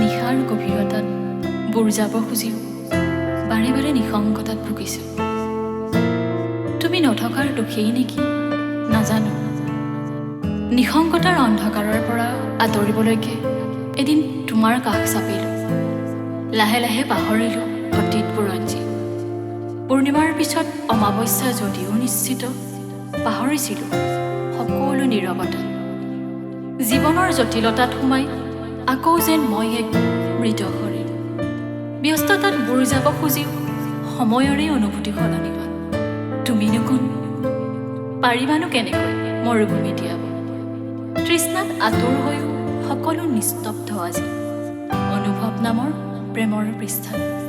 নিশাৰ গভীৰতাত বুৰ যাব খুজিও বাৰে বাৰে নিসংগতাত ভুগিছোঁ। তুমি নথকাৰ দোষেই নেকি নাজানো, নিসংগতাৰ অন্ধকাৰৰ পৰা আঁতৰিবলৈকে এদিন তোমাৰ কাষ চাপিলোঁ। লাহে লাহে পাহৰিলোঁ অতীত বুৰঞ্জী। পূৰ্ণিমাৰ পিছত অমাৱস্যা যদিও নিশ্চিত, পাহৰিছিলোঁ সকলো নীৰৱতা। জীৱনৰ জটিলতাত সোমাই আকৌ যেন মই এক মৃত শৰীৰ। ব্যস্ততাত বুৰ যাব খুজিও সময়ৰে অনুভূতি সলনি হ'ল। তুমিনো কোন, পাৰিবানো কেনেকৈ মৰুভূমি দিয়াব? তৃষ্ণাত আঁতৰ হৈও সকলো নিস্তব্ধ আজি অনুভৱ নামৰ প্ৰেমৰ পৃষ্ঠাত।